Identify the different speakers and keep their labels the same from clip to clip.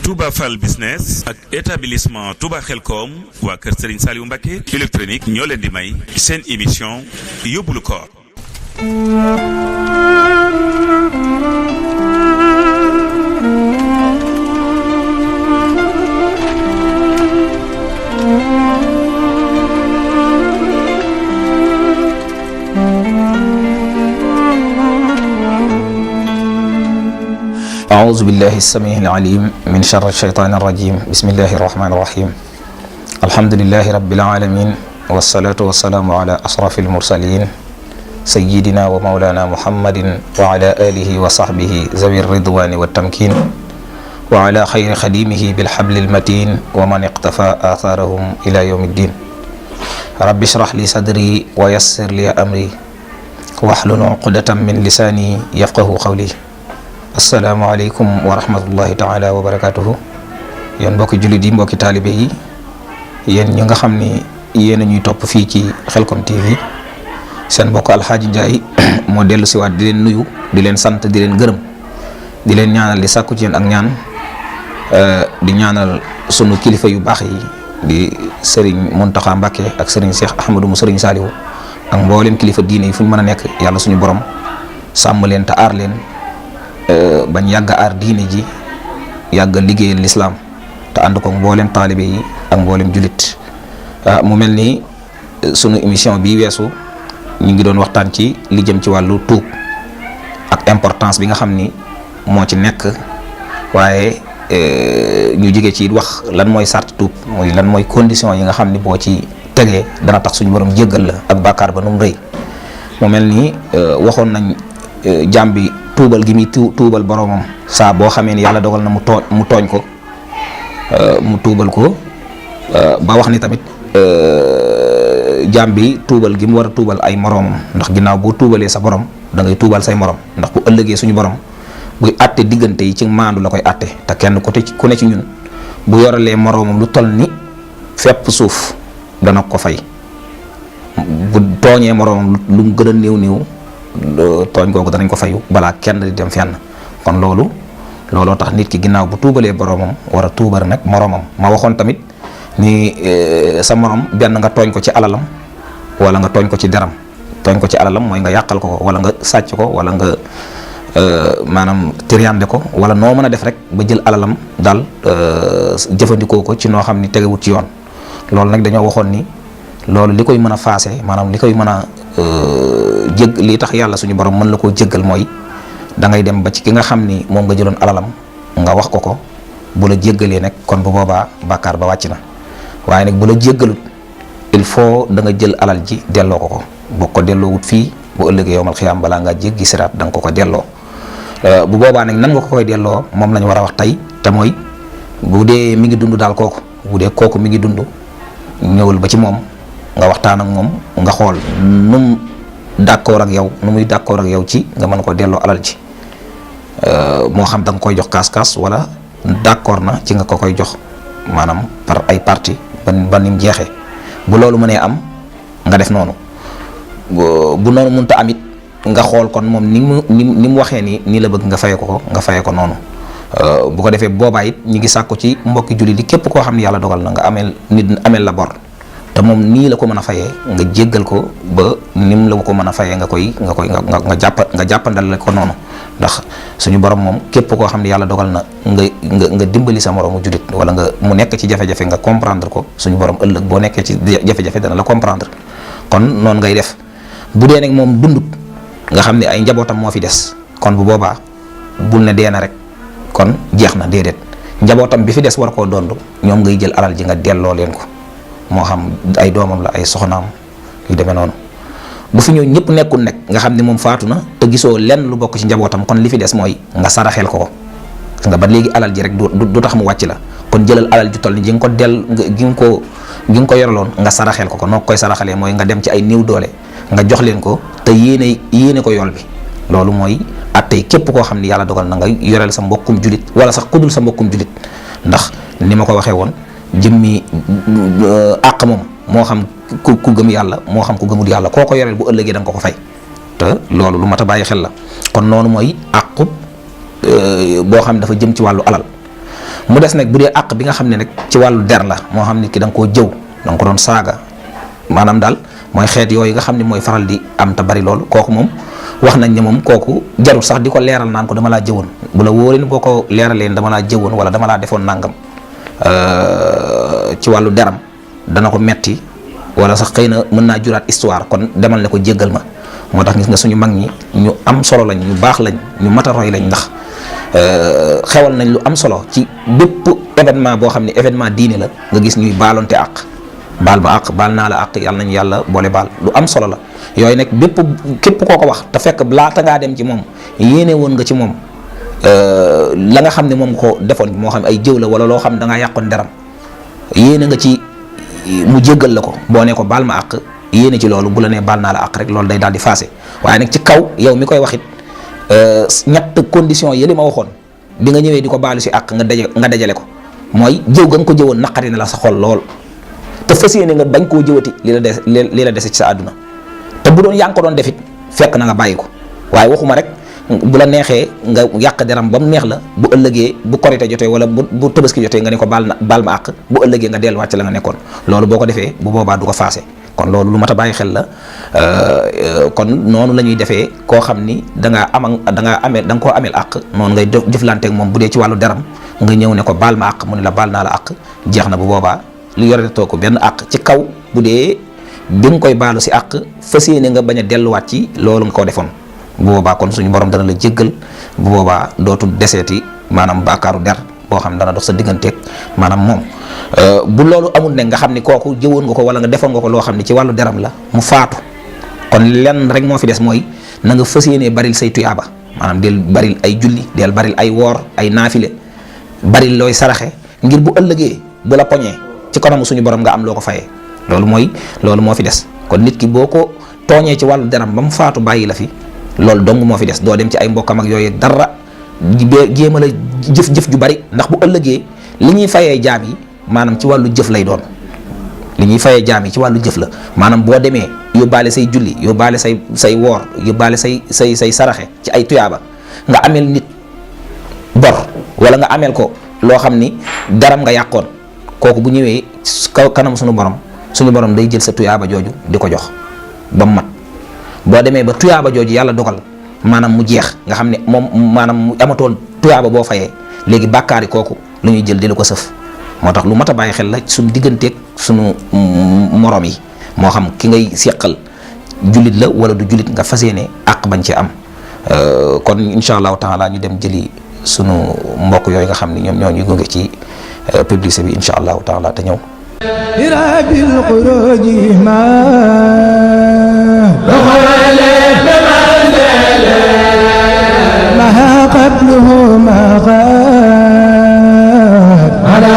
Speaker 1: Touba Fall Business ak établissement Touba Xelkom waa kër Serigne Saliou Mbacké électronique ñoo leen di may seen émission yóbbulu koor.
Speaker 2: أعوذ بالله السميع العليم من شر الشيطان الرجيم بسم الله الرحمن الرحيم الحمد لله رب العالمين والصلاة والسلام على أشرف المرسلين سيدنا ومولانا محمد وعلى آله وصحبه ذوي الرضوان والتمكين وعلى خير خديمه بالحبل المتين ومن اقتفى آثارهم إلى يوم الدين رب اشرح لي صدري ويسر لي أمري واحلل عقدة من لساني يفقه قولي asalaamaaleykum wa rahmatullahi taala wa barakatuhu yéen mbokki jullit yi mbokki taalibe yi yéen ñi nga xam ni yéen a ñuy topp fii ci Xelkom TV seen mbokk Alxaaji Njaay moo dellu si waat di leen nuyu di leen sant di leen gërëm di leen ñaanal di sàkku ci yéen ak ñaan di ñaanal sunu kilifa yu baax yi di Serigne Mountakha Mbacké ak Serigne Cheikh Ahmadou mu Serigne Saliou ak mboolem kilifa diine yi fu ñu mën a nekk yàlla suñu borom sàmm leen te aar leen bañ yàgg aar diine ji yàgg liggéeyal lislaam te ànd ko mboolem taalibe yi ak mboolem julit mu mel ni sunu émission bi weesu ñu ngi doon waxtaan ci li jëm ci wàllu tuub ak importance bi nga xam ni moo ci nekk waaye ñu jóge ci wax lan mooy sart tuub mooy lan mooy condition yi nga xam ni boo ci tegee dana tax suñu borom jéggal la ak bàkkaar ba nu mu rëy mu mel ni waxoon nañ jaam bi tuubal gi muy tuubal boromam saa boo xamee ni yàlla dogal na mu tooñ ko mu tuubal ko ba wax ni tamit jaam bi tuubal gi mu war a tuubal ay moromam ndax ginnaaw boo tuubalee sa borom da ngay tuubal say morom ndax bu ëllëgee suñu borom buy àtte diggante yi ci maandu la koy àtte te kenn ku ne ci ñun bu yoralee moromam lu toll ni fépp suuf dana ko fay bu tooñee moromam lu mu gën a néew tooñ googu danañ ko fayu balaa kenn di dem fenn kon looloo tax nit ki ginnaaw bu tuubalee boromam war a tuubal nag moromam ma waxoon tamit ni sa morom benn nga tooñ ko ci alalam wala nga tooñ ko ci deram tooñ ko ci alalam mooy nga yàqal ko wala nga sàcc ko wala nga maanaam triande ko wala noo mën a def rek ba jël alalam daal jëfandikoo ko ci noo xam ni tegewut ci yoon loolu nag dañoo waxoon ni loolu li koy mën a faase maanaam li koy mën a li tax yàlla suñu borom mën la koo jéggal mooy da ngay dem ba ci ki nga xam ni moom nga jëloon alalam nga wax ko bu la jéggalee nag kon bu boobaa bàkkaar ba wàcc na waaye nag bu la jéggalut il faut da nga jël alal ji delloo ko boo ko delloo wut fii bu ëllëgee yowmal xiyaam balaa ngaa jéggi siraat da nga ko delloo bu boobaa nag nan nga ko koy delloo moom lañ war a wax tey te mooy bu dee mi ngi dund daal kooku bu dee kooku mi ngi dund ñëwal ba ci moom nga waxtaan ak moom nga xool num d'accord ak yow nu muy d'accord ak yow ci nga mën ko delloo alal ji moo xam da nga koy jox kaas-kaas wala d'accord na ci nga ko koy jox maanaam par ay partie ba ni mu jeexee bu loolu mënee am nga def noonu bu noonu mënta am it nga xool kon moom ni mu waxee nii la bëgg nga fayee ko noonu bu ko defee boobaa it ñi ngi sàkku ci mbokki jullit yi képp koo xam ne yàlla dogal na nga ameel la bor te moom nii la ko mën a fayee nga jéggal ko ba nim la ko mën a fayee nga jàppandal la ko noonu ndax suñu borom moom képp koo xam ne yàlla dogal na nga dimbali sa moroomu julit wala nga mu nekk ci jafe-jafe nga comprendre ko suñu borom ëllëg boo nekkee ci jafe-jafe dana la comprendre kon noonu ngay def bu dee nag moom dundut nga xam ne ay njabootam moo fi des kon bu boobaa bul ne dee na rek kon jeex na déedéet njabootam bi fi des war koo dond ñoom ngay jël alal ji nga delloo leen ko moo xam ay doomam la ay soxnaam yu demee noonu bu fi ñëw ñëpp nekkul nekk nga xam ne moom faatu na te gisoo lenn lu bokk ci njabootam kon li fi des mooy nga saraxel ko nga ba léegi alal ji rek du tax mu wàcc la kon jëlal alal ju toll ni gi nga ko yoraloon nga saraxel ko noo koy saraxalee mooy nga dem ci ay néew doole nga jox leen ko te yéene ko yool bi loolu mooy attey képp koo xam ne yàlla dogal na nga yoreel sa mbokkum julit wala sax kudul sa mbokkum julit ndax ni ma ko waxee woon jëmmi àq moom moo xam ku gëm yàlla moo xam ku gëmul yàlla koo ko yoreel bu ëllëgee da nga ko fay te loolu lu mat a bàyyi xel la kon noonu mooy àqub boo xam dafa jëm ci wàllu alal mu des nag bu dee àq bi nga xam ne nag ci wàllu der la moo xam ne ki da nga koo jëw da nga ko doon saaga maanaam daal mooy xeet yooyu nga xam ne mooy faral di am te bari loolu kooku moom wax nañ ne moom kooku jarul sax di ko leeral naan ko dama laa jëwoon bu la wóoree ni boo ko leeralee dama laa jëwoon wala dama laa defoon nangam ci wàllu deram dana ko metti wala sax xëy na mën naa juraat histoire kon demal ne ko jéggal ma. moo tax gis nga suñu mag ñi ñu am solo lañ ñu baax lañ ñu mat a roy lañ ndax xewal nañ lu am solo ci bépp événement boo xam ne événement diine la nga gis ñuy baalonte àq baal ma àq baal naa la àq yàlla nañ yàlla boole baal lu am solo la yooyu nag képp koo ko wax te fekk laata ngaa dem ci moom yéene woon nga ci moom la nga xam ne moom ko defoon moo xam ay jëw la wala loo xam ne da ngaa yàqoon deram yéene nga ci mu jéggal la ko boo ne ko baal ma àq yéene ci loolu bu la nee baal naa la àq rek loolu day daal di faase waaye nag ci kaw yow mi koy waxit ñett condition yi li ma waxoon bi nga ñëwee di ko baalu si àq nga dajale ko mooy jëw ga nga ko jëwoon naqari na la sa xol lool te fas yéene nga bañ koo jëwati li la dese ci sa àdduna te bu doon yaa ngi ko doon defit fekk na nga bàyyi ko waaye waxuma rek bu la neexee nga yàq deram ba mu neex la bu ëllëgee bu korite jotee wala bu tabaski jotee nga ne ko baal ma àq bu ëllëgee nga delluwaat ci la nga nekkoon loolu boo ko defee bu boobaa du ko faase kon loolu lu mat a bàyyi xel la kon noonu la ñuy defee koo xam ni da nga koo ameel àq noonu ngay jëflanteeg moom bu dee ci wàllu deram nga ñëw ne ko baal ma àq mu ne la baal naa la àq jeex na bu boobaa lu yore too ko benn àq ci kaw bu dee bi nga koy baalu si àq fas yéene nga bañ a delluwaat ci loolu nga ko defoon bu boobaa kon suñu borom dana la jéggal bu boobaa dootul deseeti maanaam baakaaru der boo xam ne dana dox sa digganteeg maanaam moom bu loolu amul ne nga xam ni kooku jëwoon nga ko wala nga defoon nga ko loo xam ne ci wàllu deram la mu faatu kon lenn rek moo fi des mooy na nga fas yéenee baril say tuyaaba maanaam del baril ay julli del baril ay woor ay naafile baril looy saraxe ngir bu ëllëgee bu la poñee ci kanamu suñu borom nga am loo ko fayee loolu moo fi des kon nit ki boo ko tooñee ci wàllu deram ba mu faatu bàyyi la fi loolu dong moo fi des doo dem ci ay mbokkam ak yooyu dara jéem a la jëf ju bari ndax bu ëllëgee li ñuy fayee jaam yi maanaam ci wàllu jëf lay doon li ñuy fayee jaam yi ci wàllu jëf la maanaam boo demee yóbbaale say julli yóbbaale say woor yóbbaale say saraxe ci ay tuyaaba nga ameel nit bor wala nga ameel ko loo xam ni daram nga yàqoon kooku bu ñëwee kanam suñu borom day jël sa tuyaaba jooju di ko jox ba mu mat boo demee ba tuyaaba jooju yàlla dogal maanaam mu jeex nga xam ne moom maanaam mu amatoon tuyaaba boo fayee léegi bàkkaari kooku lu ñuy jël di la ko sëf moo tax lu mat a bàyyi xel la suñu digganteeg suñu morom yi moo xam ki ngay seqal jullit la wala du jullit nga fas yéene àq bañ ci am kon incha allahu taala ñu dem jëli sunu mbokk yooyu nga xam ni ñoom ñoo ñuy gunge ci publicité bi incha allahu taala te ñëw. ما قبله ما غاب على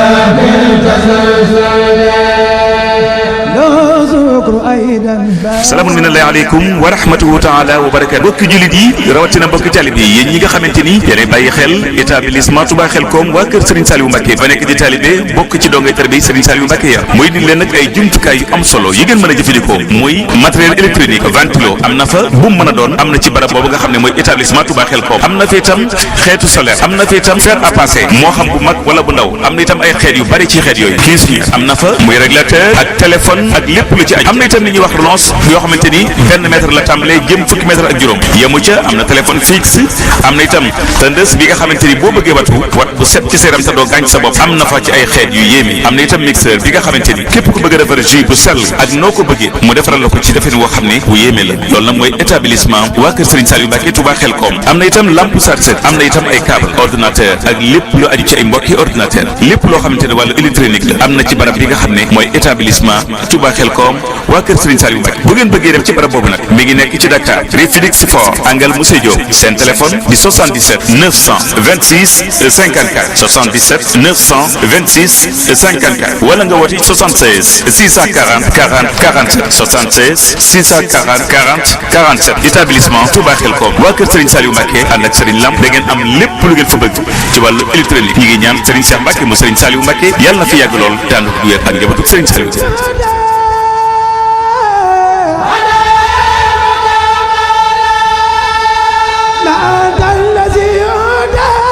Speaker 1: salaamun aleykum wa rahmatuhu taala wa barakatu bokki jullit yi rawatina bokki talibé yi yéen ñi nga xamante ni yéenay bàyyi xel établissement Touba Xelkom waa kër Serigne Saliou Mbacké fa nekk di talibé bokk ci dongay tarbiya Serigne Saliou Mbacké ya muy di leen nag ay jumtukaay yu am solo yi ngeen mën a jëfandikoo muy matériel électronique ventilo am na fa bu mu mën a doon am na ci barab boobu nga xam ne mooy établissement Touba Xelkom am na fi itam xeetu solaire am na fi itam fer à passer moo xam bu mag wala bu ndaw am na itam ay xeet yu bari ci xeet yooyu kiis am na fa muy régulateur ak téléphone ak lépp lu ci aju am na itam li ñuy wax relance yoo xamante ni benn mètre la tàmbalee jëm fukki mètre ak juróom yemu ca am na téléphone fixe am na itam tëndës bi nga xamante ni boo bëggee wat bu set ci seeram te doo gaañ sa bopp am na fa ci ay xeet yu yéeme am na itam mixeur bi nga xamante ni képp ku bëgg a defar jus bu sell ak noo ko bëggee mu defaral la ko ci defin woo xam ne bu yéeme la loolu nag mooy établissement waa kër Serigne Saliou Mbacké Touba Xelkom am na itam lampe chargeur am na itam ay câble ordinateur ak lépp lu aju ci ay mbokki ordinateur lépp loo xamante ne wàllu électronique la am na ci barab bi nga xam ne mooy établissement Touba Xelkom waa kër Serigne Saliou Mbacké bu ngeen bëggee dem ci barab boobu nag mi ngi nekk ci Dakar rue Félix Faure angle Moussé Diop seen téléphone di 77 926 54 77 926 54 wala nga woti 76 640 40 47 76 640 40 47 établissement Touba Xelkom waa kër Serigne Saliou Mbacké ànd ak Serigne Lamp da ngeen am lépp lu ngeen fa bëgg ci wàllu électronique ñi ngi ñaan Serigne Cheikh Mbacké mu Serigne Saliou Mbacké yàlla na fi yàgg lool te ànd ko wér ak njabootu Serigne Saliou.
Speaker 3: الذي يدعى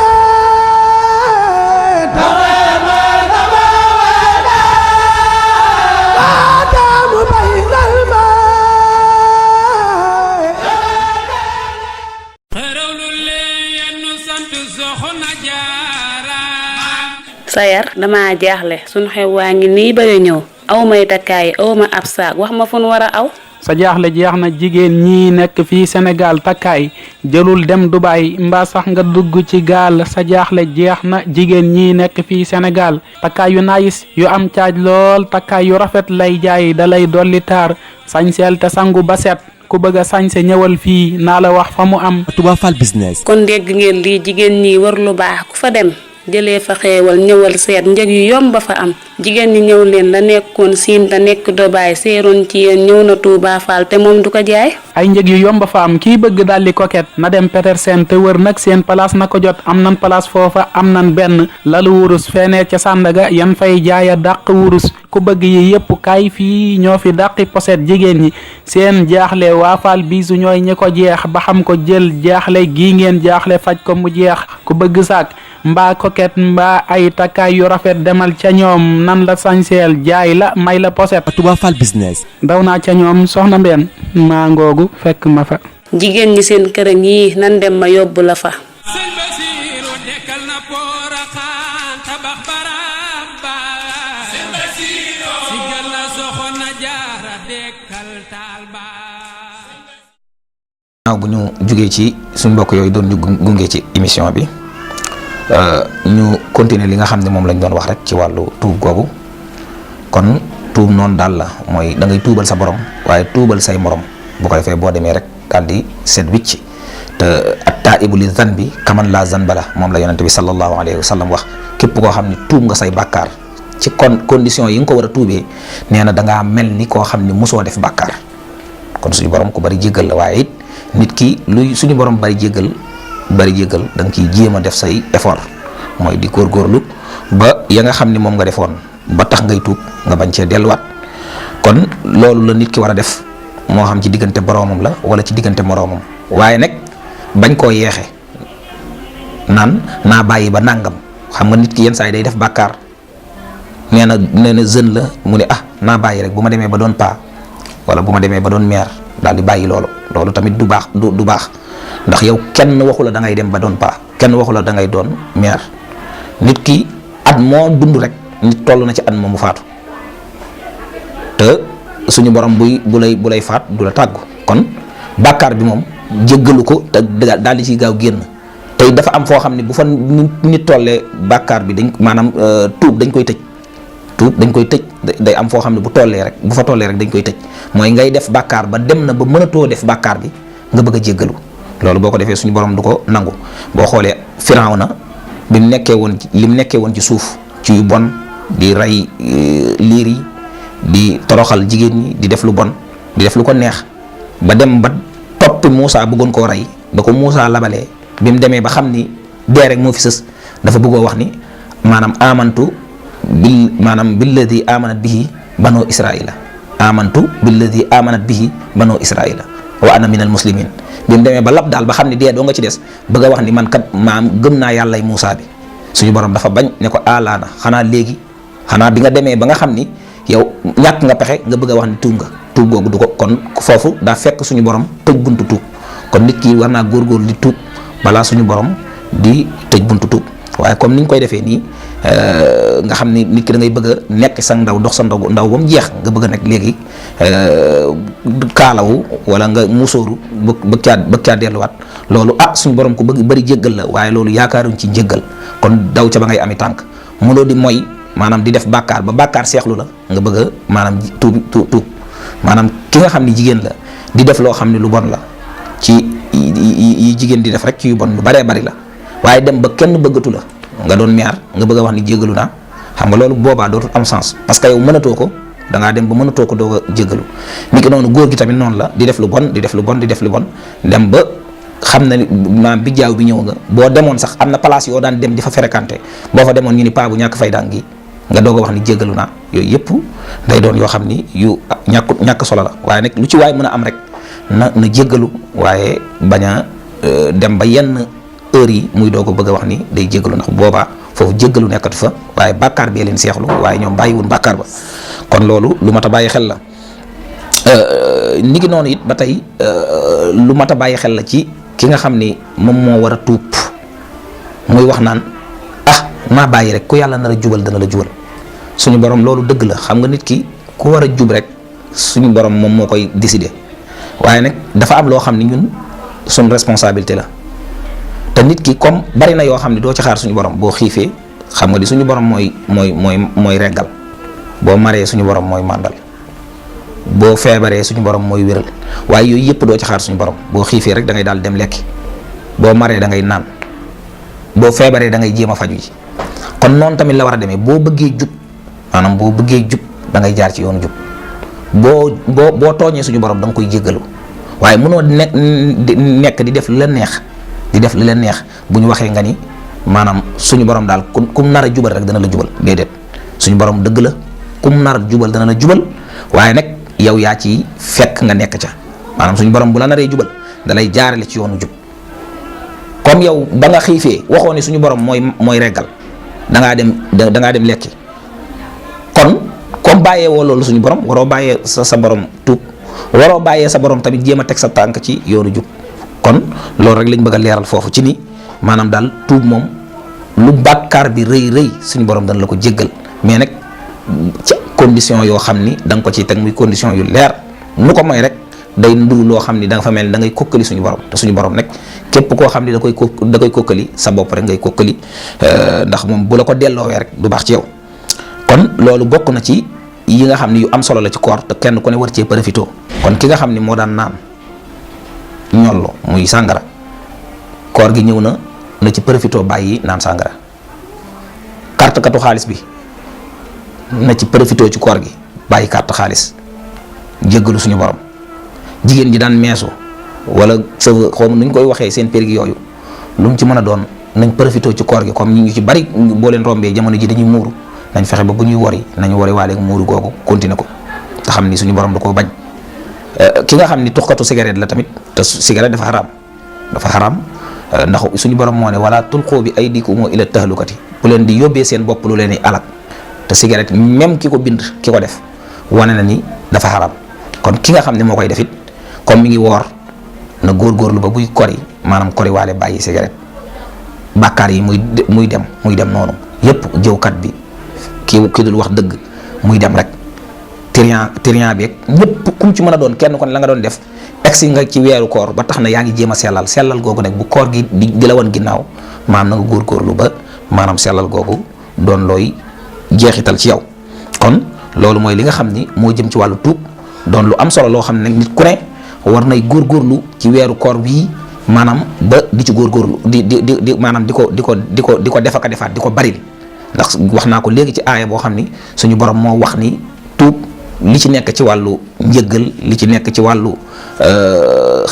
Speaker 3: Sayar dama jaaxle suñu xew waa ngi nii bëgg ñëw aw may takkaay aw ma ab saak wax ma fu nu war a aw.
Speaker 4: sa jaaxle jeex na jigéen ñi nekk fii Sénégal takkaay jëlul dem Dubaay mbaa sax nga dugg ci gaal sa jaaxle jeex na jigéen ñi nekk fii Sénégal takkaay yu naayis yu am caaj lool takkaay yu rafet lay jaay dalay dolli taar sañseel te sangu ba set ku bëgg a sañse ñëwal fii naa la wax fa mu am.
Speaker 5: Touba Fall Business.
Speaker 3: kon dégg ngeen lii jigéen ñi war lu baax ku fa dem jëlee fa xeewal ñëwal seet njëg yu yomb ba fa am jigéen ñi ñëw leen la nekkoon Siin te nekk Dubaay seeroon ci yéen ñëw na Touba Fall te moom du ko jaay.
Speaker 4: ay njëg yu yomb fa am kii bëgg daldi coquette na dem Petersen te wër nag seen place na ko jot am nan place foofa am nan benn lalu wurus fenee ca Sandaga yan fay jaaya dàq wurus ku bëgg yi yépp kaay fii ñoo fi dàqi poset jigéen ñi seen jaaxle waa Fall Bisu ñooy ñi ko jeex ba xam ko jël jaaxle gii ngeen jaaxle faj ko mu jeex ku bëgg saak mbaa coquette mbaa ay takkaay yu rafet demal ca ñoom nan la sañseel jaay la may la poset.
Speaker 5: Touba Fall Business.
Speaker 4: daw naa ca ñoom soxna Mbène maa ngoogu fekk ma fa.
Speaker 3: jigéen ñi seen kër yi nan dem ma yóbbu la fa.
Speaker 2: waaw bu ñu jugee ci suñ mbokk yooyu doon ñu gunge ci émission bi ñu continuer li nga xam ne moom lañ doon wax rek ci wàllu tuub googu kon tuub noonu daal la mooy da ngay tuubal sa borom waaye tuubal say morom bu ko defee boo demee rek daal di set wicc te at-taa'ibu li zanbi kaman laa zanba la moom la yonente bi sallallahu alayhi wa sallam wax képp koo xam ne tuub nga say bàkkaar ci condition yi nga ko war a tuubee nee na da ngaa mel ni koo xam ne mosoo def bàkkaar kon suñu borom ku bari jéggal la waaye it nit ki luy suñu borom bari jéggal da nga ciy jéem a def say effort mooy di góorgóorlu ba ya nga xam ni moom nga defoon ba tax ngay tuub nga bañ cee delluwaat kon loolu la nit ki war a def moo xam ci diggante boromam la wala ci diggante moroomam waaye nag bañ koo yeexe naan naa bàyyi ba nàngam xam nga nit ki yenn saa yi day def bàkkaar nee na jeune la mu ne naa bàyyi rek bu ma demee ba doon paa wala bu ma demee ba doon meer daal di bàyyi loolu tamit du baax du baax ndax yow kenn waxu la da ngay dem ba doon paa kenn waxu la da ngay doon meer nit ki at moo dund rek nit toll na ci at moomu faatu te suñu borom bu lay faat du la tàggu kon bàkkaar bi moom jéggalu ko te daal di ciy gaaw génn tey dafa am foo xam ne bu fa nit tollee bàkkaar bi maanaam tuub dañ koy tëj day am foo xam ne bu fa tollee rek dañ koy tëj mooy ngay def bàkkaar ba dem na ba mënatoo def bàkkaar bi nga bëgg a jéggalu loolu boo ko defee suñu borom du ko nangu boo xoolee Firawna bi mu nekkee woon ci suuf ci yu bon di rey liir yi di toroxal jigéen ñi di def lu bon di def lu ko neex ba dem ba toppi Muusa bëggoon koo rey ba ko Muusa labalee bi mu demee ba xam ni dee rek moo fi sës dafa bëggoo wax ni amantu billadi amanat bihi banu israila wa ana minal muslimin bi mu demee ba lab daal ba xam ni dee doo nga ci des bëgg a wax ni man kat gëm naa yàllay Muusa bi suñu borom dafa bañ ne ko alaana xanaa léegi xanaa bi nga demee ba nga xam ni yow ñàkk nga pexe nga bëgg a wax ni tuub googu du ko kon foofu daa fekk suñu borom tëj buntu tuub kon nit ki war naa góorgóorlu di tuub balaa suñu borom di tëj buntu tuub waaye comme ni ñu koy defee nii nga xam ni nit ki da ngay bëgg a nekk sa ndaw dox sa ndaw ba mu jeex nga bëgg a nekk léegi kaalawu wala nga musóoru bëgg caa delluwaat loolu suñu borom ku bëri jéggal la waaye loolu yaakaaruñ ci njéggal kon daw ca ba ngay ami tànk mënoo di mooy maanaam di def bàkkaar ba bàkkaar seexlu la nga bëgg a maanaam tuub maanaam ki nga xam ni jigéen la di def loo xam ni lu bon la ci yi jigéen di def rek ci yu bon lu baree bari la waaye dem ba kenn bëggatu la nga doon meer nga bëgg a wax ni jéggalu naa xam nga loolu boobaa dootul am sens parce que yow mënatoo ko da ngaa dem ba mënatoo ko doog a jéggalu ni ki noonu góor gi tamit noonu la di def lu bon dem ba xam na ni maam bi jaaw bi ñëw nga boo demoon sax am na place yoo daan dem di fa fréquenté boo fa demoon ñu ni paa bu ñàkk fay daan gi nga doog a wax ni jéggalu naa yooyu yëpp day doon yoo xam ni yu ñàkk solo la waaye nag lu ci waay mën a am rek na jéggalu waaye bañ a dem ba yenn heure yi muy doog a bëgg a wax ni day jéggalu ndax boobaa foofu jéggalu nekkatu fa waaye bàkkaar bee leen seexlu waaye ñoom bàyyiwun bàkkaar ba kon loolu lu mat a bàyyi xel la ni ki noonu it ba tey lu mat a bàyyi xel la ci ki nga xam ni moom moo war a tuub muy wax naan naa bàyyi rek ku yàlla nar a jubal dana la jubal. suñu borom loolu dëgg la, xam nga nit ki ku war a jub rek suñu borom moom moo koy décider, waaye nag dafa am loo xam ni ñun suñ responsabilité la. te nit ki comme bari na yoo xam ne doo ci xaar suñu borom. boo xiifee xam nga di suñu borom mooy reggal, boo maree suñu borom mooy màndal, boo feebaree suñu borom mooy wéral, waaye yooyu yëpp doo ci xaar suñu borom. boo xiifee rek da ngay daal dem lekki, boo maree da ngay naan, boo feebaree da ngay jéem a faju ji. kon noonu tamit la war a demee boo bëggee jub, maanaam boo bëggee jub da ngay jaar ci yoonu jub. boo tooñee suñu borom da nga koy jéggalu, waaye mënoo nekk di def lu la neex. bu ñu waxee nga ni maanaam suñu borom daal kum nar a jubal rek dana la jubal. déedéet, suñu borom dëgg la kum nar a jubal dana la jubal, waaye nag yow yaa ci fekk nga nekk ca. maanaam suñu borom bu la naree jubal da lay jaarale ci yoonu jub. comme yow ba nga xiifee waxoo ni suñu borom mooy reggal, da ngaa dem lekki. kon comme bàyyee woo loolu suñu borom, waroo bàyyee sa borom tuub, waroo bàyyee sa borom tamit jéem a teg sa tànk ci yoonu jub. kon loolu rek lañ bëgg a leeral foofu ci ni maanaam daal tuub moom lu bàkkaar bi rëy suñu borom dana la ko jéggal, mais nag ci condition yoo xam ni da nga ko ciy teg muy condition yu leer. nu ko may rek day nduru loo xam ni da nga fa mel ni da ngay kokkali suñu borom, te suñu borom nag képp koo xam ni da koy kokkali sa bopp rek ngay kokkali, ndax moom bu la ko delloowee rek du baax ci yow. kon loolu bokk na ci yi nga xam ni yu am solo la ci koor, te kenn ku ne war cee profité. kon ki nga xam ni moo daan naan ñollo muy sàngara, koor gi ñëw na ci profité bàyyi naan sàngara. carte katu xaalis bi na ci profité ci koor gi bàyyi carte xaalis, jéggalu suñu borom. jigéen ji daan meesu wala sa xaw ma nu ñu koy waxee seen périg yooyu, lu mu ci mën a doon nañ profité ci koor gi. comme ñu ci bari boo leen rombee jamono ji dañuy muuru, nañ fexe ba bu ñuy wori nañu wori waaleeg muuru googu continuer ko, te xam ni suñu borom da koo bañ. ki nga xam ni tuxkatu cigarette la tamit, te cigarette dafa xaraam ndax suñu borom moo ne wala tulqu bi aydikum ila tahlukati, bu leen di yóbbee seen bopp lu leen di alak. te cigarette même ki ko bind ki ko def wane na ni dafa xaraam. kon ki nga xam ne moo koy def it comme mi ngi woor na góorgóorlu ba buy kori maanaam kori waale bàyyi cigarette. bàkkaar yi muy dem noonu yépp, jëwkat bi ki dul wax dëgg muy dem rek, trian bi ñëpp kum ci mën a doon kenn kon la nga doon def egsi nga ci weeru koor ba tax na yaa ngi jéem a sellal googu nag bu koor gi di la wan ginnaaw maanaam na nga góorgóorlu ba maanaam sellal googu doon looy jeexital ci yow. kon loolu mooy li nga xam ni moo jëm ci wàllu tuub, doon lu am solo loo xam ne nit ku ne war nay góorgóorlu ci weeru koor bii maanaam ba di ci góorgóorlu di maanaam di ko defaka defaat di ko baril. ndax wax naa ko léegi ci aaya boo xam ni suñu borom moo wax ni tuub li ci nekk ci wàllu njëggal, li ci nekk ci wàllu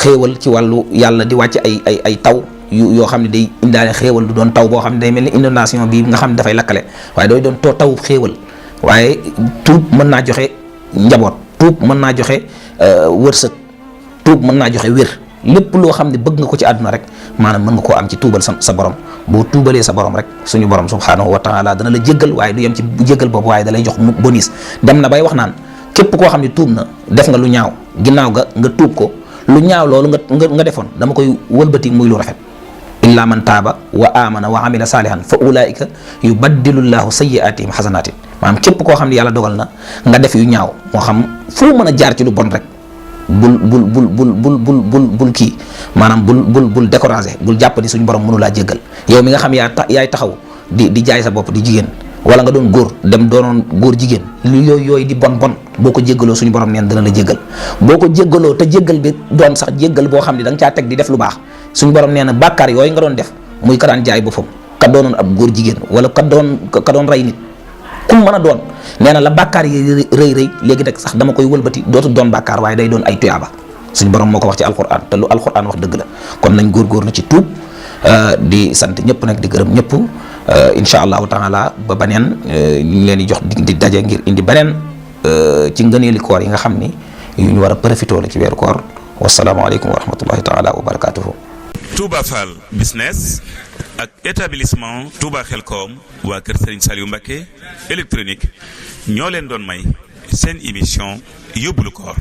Speaker 2: xéewal, ci wàllu yàlla di wàcc ay taw yoo xam ne day indaale xéewal, du doon taw boo xam ne day mel ni inondation bii nga xam ne dafay lakkale, waaye dooy doon taw xéewal. waaye tuub mën naa joxe njaboot, tuub mën naa joxe wërsëg, tuub mën naa joxe wér. lépp loo xam ne bëgg nga ko ci àdduna rek maanaam mën nga koo am ci tuubal sa borom. boo tuubalee sa borom rek suñu borom subhaanahu wa taala dana la jéggal, waaye du yem ci jéggal boobu, waaye da lay jox bonus. dem na bay wax naan képp koo xam ne tuub na def nga lu ñaaw ginnaaw nga tuub ko, lu ñaaw loolu nga defoon dama koy wëlbati muy lu rafet. illa man taaba wa amana wa amila salihan fa ulaika yubaddilu llahu sayyiatihim xasanatin. maanaam képp koo xam ne yàlla dogal na nga def yu ñaaw, moo xam foo mën a jaar ci lu bon rek bul kii maanaam bul découragé, bul jàpp ni suñu borom mënu laa jéggal. yow mi nga xam yaay taxaw di jaay sa bopp di jigéen, wala nga doon góor dem doonoon góor jigéen, lu yooyu di bon boo ko jéggaloo suñu borom neen dana la jéggal. boo ko jéggaloo te jéggal bi doon sax jéggal boo xam ne da nga caa teg di def lu baax, suñu borom nee na bàkkaar yooyu nga doon def, muy ka daan jaay boppam, ka doonoon ab góor jigéen, wala ka doon rey nit, ku mën a doon, nee na la bàkkaar yi rëy léegi nag sax dama koy wëlbati dootu doon bàkkaar waaye day doon ay tuyaaba. suñu borom moo ko wax ci alquran, te lu alquran wax dëgg la. kon nañ góorgóorlu ci tuub, di sant ñëpp nag di gërëm ñëpp. incha allahu taala ba beneen ñu ngi leen di jox di daje ngir indi beneen ci ngëneeli koor yi nga xam ni yu ñu war a profité la ci weeru koor. wasalaamaaleykum wa rahmatullahi taala wa barakatuhu.
Speaker 1: Touba Fall business ak établissement Touba Xelkom waa kër Serigne Saliou Mbacké électronique ñoo leen doon may seen émission yóbbulu koor.